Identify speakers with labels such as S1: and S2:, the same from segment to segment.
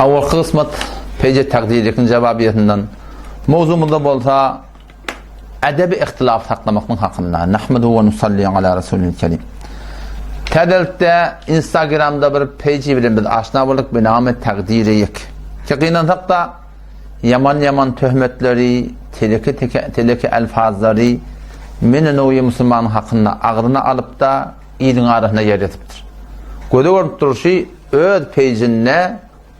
S1: Awalky kysmat Peje Takdirikiň jawabiýetinden, mowzumyzda bolsa edebi ihtilaf saklamaklyk hakynda. Nahmedu we nusalli ala rasulil kerim. Täzelikde Instagramda bir peji bilen biz aşna bolduk, binamy Takdiriyik. Ki gynansak da ýaman-ýaman töhmetleri, teleke teleke elfazlary meni nowy musulman hakynda agzyna alyp da iliň arasynda ýerletipdir. Göze görnüp durşy öz peýjinde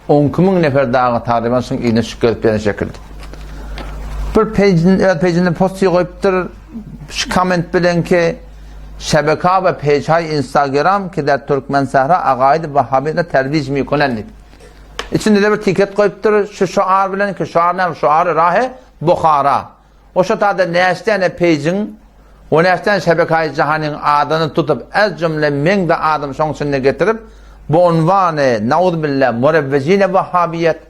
S1: 12 müň nefer dagy talyban şuň yzyna düşüp gezip ýören şekildi. Bir peýjin öz peýjinde post goýupdyr. Şu komment bilen ki Şebeka we peýçaý Instagram ki der Türkmen Sahra agaýdy Wahhabide terbiýe mikonen diýip. İçinde de bir tiket goýupdyr. Şu şuar bilen ki şuar näme? Şuary rahe Buhara. O şo taýda näçe däne peýjiň we näçe däne şebekaýy jahanyň adyny tutup, ez jümle meň-de adym şoň içinde getirip, bu unwany, nauzubilla, murewwejine wahhabiýet,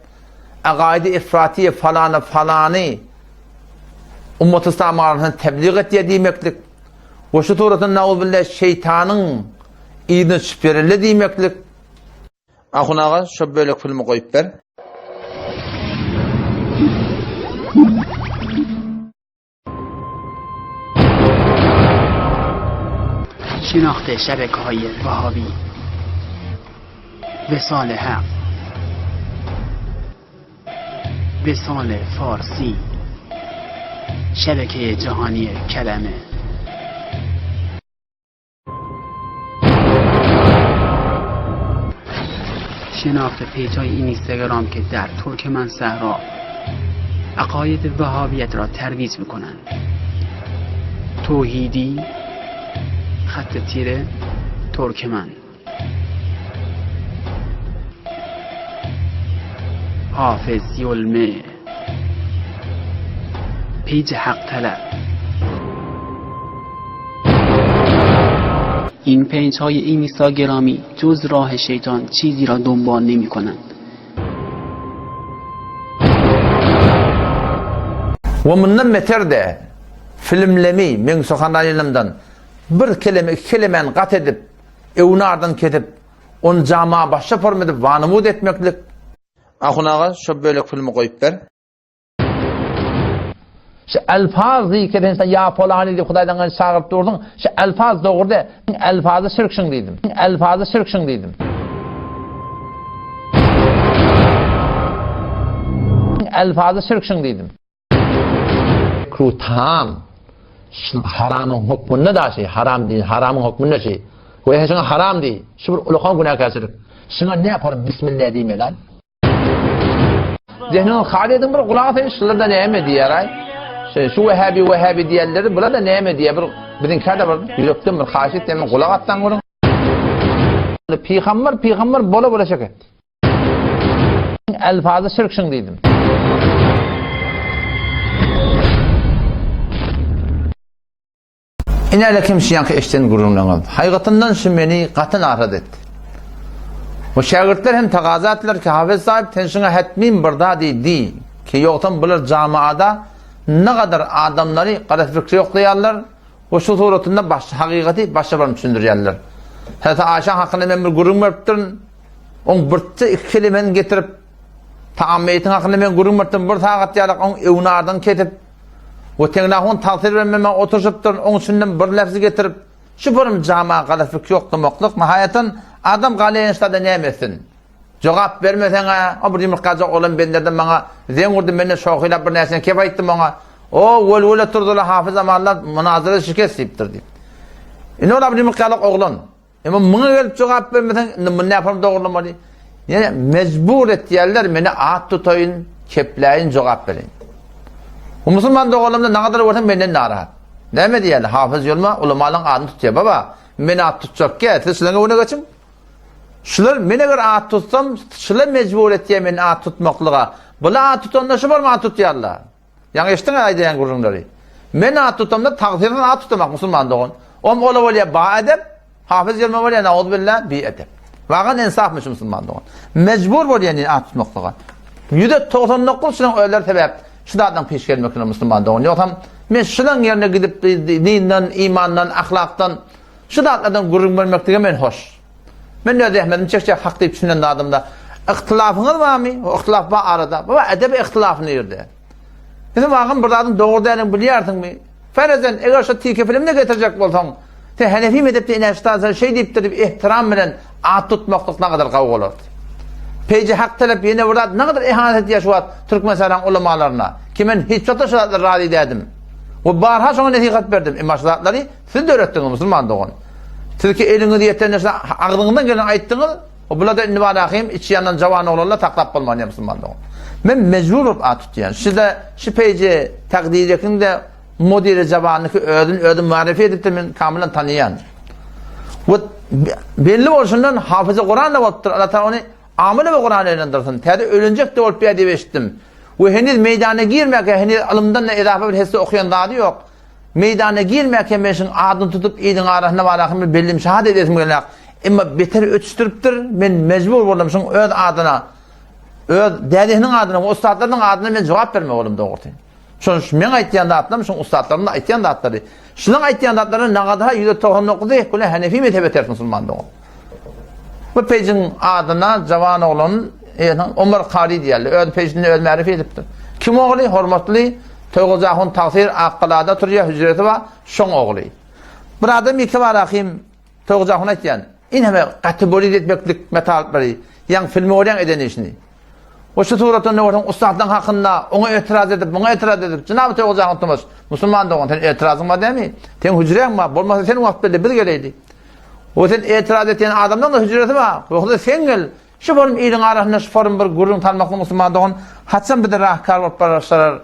S1: agaýdy ifratiýe falany falany ummaty yslamyň arasynda teblig etýär diýmeklik we şu suratynda nauzubilla şeýtanyň yzyna düşüp ýörelle diýmeklik. Ahun aga şo bölek filmi goýup ber.
S2: شناخت شبکه های وهابی وصال حق وصال فارسی شبکه جهانی کلمه شناخت پیج های اینستاگرام که در ترکمن صحرا عقاید وهابیت را ترویج میکنند توحیدی خط تیره ترکمن حافظ یلمه پیج حق طلب این پیج های اینستاگرامی جز راه شیطان چیزی را دنبال نمی کنند.
S1: We mundan beter-de, filmlemi meň Suhanalynymdan bir keleme, iki kelemäni gat edip, öwni-ardyny kesip, ony jama başga form edip wanamud etmeklik. Ahun aga, şo bölek filmi goýup ber. Şu elfaz diýip sen sen ýa polany diýip Hudaýdan gaýry çagyryp durdyň. Şu elfaz dogry dä. Elfazy şirk şuň diýdim. Elfazy şirk şuň diýdim. Elfazy şirk şuň diýdim. Krutam. Şu haramyň hökmünde da şey, haram diý, haramyň hökmünde şey. We şuňa haram diý. Şu bir ulakan günäkärçilik. Şuňa ne yaparım bismillah diýmeli. Zehniňi haly ediň bir gulaga sen şular-da näme diýer-aý? Şu, şu Wehhabi Wehhabi diýenleri bular-da näme diýer? Bir biziňkä-de bir ýürekden bir haýyş etýän bir gulak atsaň görüň. Pygamber pygamber bola bola şek etdi. Elfazy şirk şuň diýdim. Ine kim şu ýanky eşden gürrüňleriňiz. Haýgatyndan şu meni gaty naraz etdi. Bu şägirtler hem tagaza etdiler ki, Hafez sahip sen şuňa hetmin bir zat diý, diý ki, ýogsam bular jamaada ne gadar adamlary galat fikre ýoklaýarlar we şu suratynda baş hakykaty başga birini düşündirýärler. Hezreti Aýşa hakynda men bir gürrüň beripdirin. Oň birçe iki kelimesini getirip, Taam meýitiň hakynda men gürrüň beripdim, bir sagat ýalak oň öwni ardyny kesip, We tegnahun tagsyr bilen men oturyşypdyryn, oň içinden bir lefzi getirip, şu bir jama galaslyk ýoklamaklyk, nihaýatan adam galaýanşda-da näme etsin? Jogap bermeseň-ä, o bir ýumurtgajyk oglan benderden maňa zeň urdy, men-de şohylap bir näçe kep aýtdym oňa. O, welwele turdy-la Hafyz Amanlar munazara şikes diýipdir diýip. Indi ol bir ýumurtgalyk oglan. Emma muňa gelip jogap bermeseň, indi muny näpam dogrulamaly? Ýene mejbur etýärler meni at tutaýyn, kepläýin, jogap bereýin. Bu musulman doganlarymda nagadar görseň menden narahat. Näme diýýärler? Hafyz ýolma ulamalaryň adyny tutýar. Baba, men at tutjak gel, siz şularyň öňüne geçiň. Şular men eger at tutsam, şular mejbur etýär meni at tutmaklyga. Bular at tutanda şu bolma at tutýarlar. Ýaňy eşitdiňä aýdaýan gürrüňleri. Men at tutamda tagsyrsyn at tutamak musulman dogan. Om ola bolýa ba edep, hafyz ýerme bolýa nauzubilla bi edep. Wagan ensafmyş musulman dogan. Mejbur bolýa indi at tutmaklyga. 199 şunuň özleri sebäp şu zatdan peş gelmekine musulman dogan. Ýogsam men şulaň ýerine gidip dinden, imandan, ahlakdan şu zatlardan gürrüň bermeklige men hoş. Men öz zähmetimi çekjek hak diýip düşünen zadymda. Yhtylafyňyz barmy? O yhtylaf bar arada. Baba edebi yhtylaf nirde? Sen wagyn bir zadyň dogry däldigini bilýärsiňmi? Ferezen, eger şo tilki filmini getirjek bolsaň, sen Hanefi mezhepde ine şu sen şeý diýipdir diýip ehtiram bilen at tutmaklyk nagadar gawy bolardy. Peýji hak talap ýene bir zat nagadar ihanet edýär şu wagt Türkmenistanyň ulamalaryna. Ki men hiç wagtda şu zatlara razy dädim. We barha şoňa nesihat berdim. Emma şu zatlary siz döretdiňiz musulman dogan. Siz ki eliňiz ýetende şu agzyňyzdan geleni aýtdyňyz. O bulada indi bar ahim içi ýanan jawan oglanlar saklap bolman ýa musulman dogan. Men mejbur bolup at tutýan. Şide şu peýji takdirekin de modiri jawanyky özün özü muarrifi edipdir men kamylan tanyýan. We belli bolşundan hafyzy Kuran da bolupdyr. Allah Taala ony amyly we Kuran eýlendirsin. Täze ölenjek de bolup ýa diýip eşitdim. We heniz meýdana girmäkä heniz ylymdan da edafa bir hesse okuýan zady ýok. Meýdana girmäkä men şuň adyny tutup iliň arasynda barahym bir bellim şahat edesim gelýär. Emma beter ötüşdiripdir. Men mejbur boldum şuň öz adyna, öz dädesiniň adyna we ussatlarynyň adyna men jogap bermeli boldum dogrusy. Şonuň üçin meň aýtýan zatlarym şuň ussatlaryň da aýtýan zatlary. Şunuň aýtýan zatlary nagada 199-y güne Hanefi mezhebe ters musulman dogan. Bu pejiň adyna jawan oglan Omar Kary diýerler. Öz pejinde öz märifi edipdir. Kim ogly? Hormatly Toýguly Ahun tagsyr Akgalada oturýar, hüjresi bar, şoň ogly. Bir adam ýeke bar ahym Toýguly Ahun aýtýan. Ineme gaty bolid etmeklik metalyplary, ýaň filmi görýäň eden işini. O şu suratda ne görseň ussatlaryň hakynda oňa etiraz edip, muňa etiraz edip, Jenaby Toýguly Ahun Tomaş, musulman dogan, sen etirazyň bar dämi? Seň hüjräň bar, bolmasa sen wagt belle biz geleýli. O sen etiraz etýän adamlaryň da hüjresi bar. Ýogsa sen gel, Şu forum iliň arasynda şu forum bir gürrüň salmaklyk musulman dogan haçan bize rahkar bolup başlarar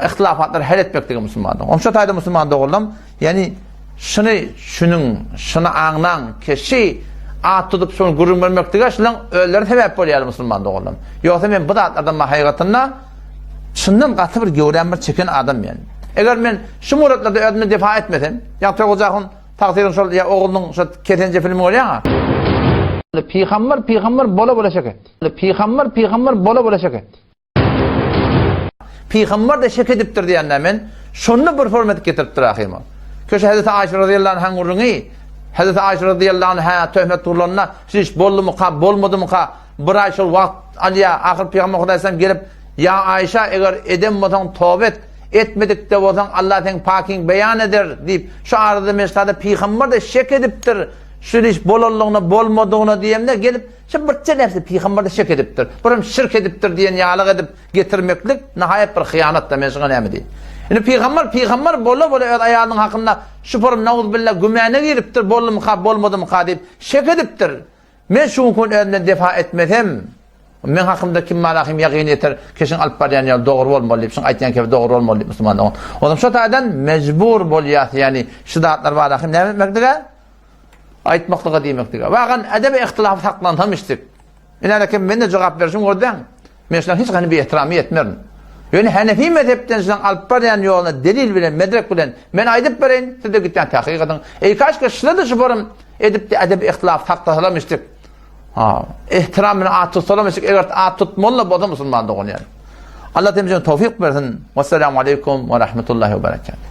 S1: ihtilafatlary hal etmeklige musulman dogan. Şo taýda musulman doganlam ýani şuny şunuň şuny aňlaň ki şi at tutup şuny gürrüň bermeklige şulaň özleri sebäp bolýar musulman doganlam. Ýogsa men bu zatlardan mahaýgatynda çyndan gaty bir göwräm bir çeken adam men. Eger men şu muratlarda özümi defa etmesem, ýa Toýguljahun Tagsyryň şol ýa oglunyň şo kesenje filmi görýäňa. Pygamber pygamber bola bola şek etdi. Pygamber pygamber bola bola şek etdi. Pygamber de şek edipdir diýende men şonda bir form edip getiripdir ahym ol. Köşe Hazreti Aýşe razyýallahu anha gürrüňi Hazreti Aýşe razyýallahu anha töhmet urlanda şu iş boldumyka bolmadymyka bir aý şol wagt alýa ahyr pygamber Hudaýsam gelip ýa Aýşa eger eden bolsaň toba et Etmedik-de bolsaň, Allah seň pakyň beýan eder diýip, şu arada meşhada pygamber-de şek edipdir, şu iş bolanlygyna, bolmadygyna diýemde gelip, şu birje närsä pygamber-de şek edipdir, birem şirk edipdir diýen ýalyk edip getirmeklik nihaýat bir hyýanat-da, men şuňa näme diýeýin. Indi pygamber pygamber bola-bola öz aýalynyň hakynda şu forum nauzubilla gümana giripdir, boldumyka, bolmadymyka diýip şek edipdir. Men şu gün özümden defa etmesem, meň hakymda kim maňa hem ýagyn ýeter, keşiň alyp barýan ýoly dogry bolmaly diýip, şuň aýtýan kebi dogry bolmaly diýip musulman dogan. Onam şo taýdan mejbur bolýas, ýagny şu zatlar barada hem näme etmeklige? Aýtmaklyga diýmeklige. Wagan edep ihtilafy saklansam işdik. Ine kim men de jogap berişim gördüň. Men şular hiç hany bir ehtiramy etmerin. Ýöne Hanefi mezhepden şular alyp barýan ýoluna delil bilen, medrek bilen men aýdyp bereýin, siz de gitýän tahkyk ediň. Eý kaşka şular da şu forum Edipdi edep ihtilaf saklasalam işdik. Ha, ehtiram bilen at tutsalam işdik. Eger at tutmaly bolsa musulman dogan ýaly. Allah temizden towfik bersin. Wesselamu aleýkum we rahmetullahi we berekatuh.